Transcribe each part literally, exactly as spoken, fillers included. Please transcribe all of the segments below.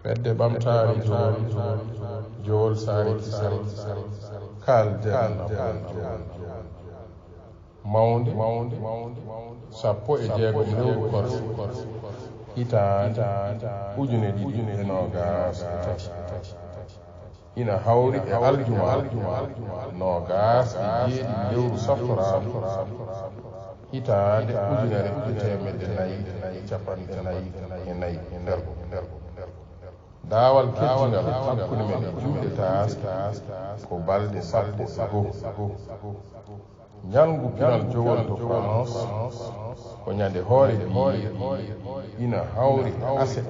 Fedde Ɓamtaare Jowol, Jowol Saare Kisal, kaalden nafoore Jowol. Mawnde, sappo e jeegom lewru korse, hitaande ujine ɗiɗi e noogaas e tati. Ina hawri e aljuma, noogaas e jeeɗiɗi lewru safraadu, hitaande ujunere e teemedde nayi e capanɗe nayi e nayi. Daawal keddingal hakkunde men e juuɗe taaske ko balɗe sappo e goo. Ñalngu pinal Jowol to France ko ñande hoore biyee, ina hawri e aset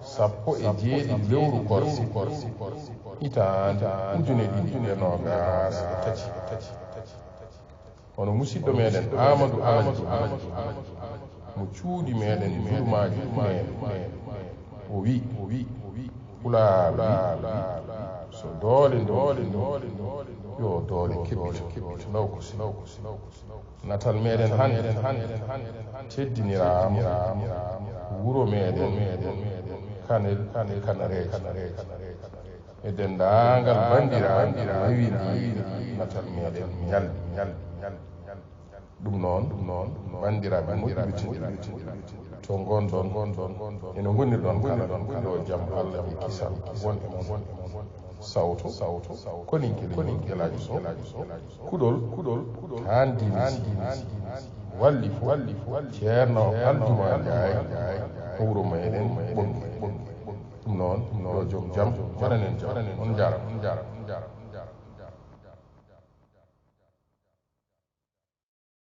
sappo e jeeɗiɗi lewru korse, hitaande ujune ɗiɗi e noogaas e tati. Hono musidɗo meɗen Amadou Amadou Amadou mo cuuɗi meɗen Julmaaji Kuneene, o wi, Pulaar wi, so doole ndoole ndoole, yo doole kebbito, kebbito, law ko si, law ko si. Natal meɗen hannde teddiniraama wuro meɗen Kanel, Kanel Kanareeji. E denndaangal banndiraaɓe rewiiɗi natal meɗen ñalɗi. Ɗum noon, ɗum noon, banndiraaɓe moƴƴuɓe tedduɓe, to ngonɗon, e no ngonirɗon kala, yo jam Allah e kisal won e mon. Sawto, Koninke Leñol Gelaajo Sow, Kuɗol, Kuɗol, Haan Diine Siidi, Wallifo, Ceerno Aljumaa Njaay, to wuro meɗen Ɓonngi. Ɗum noon, yo joom jam waɗan en jam. On njaaraama.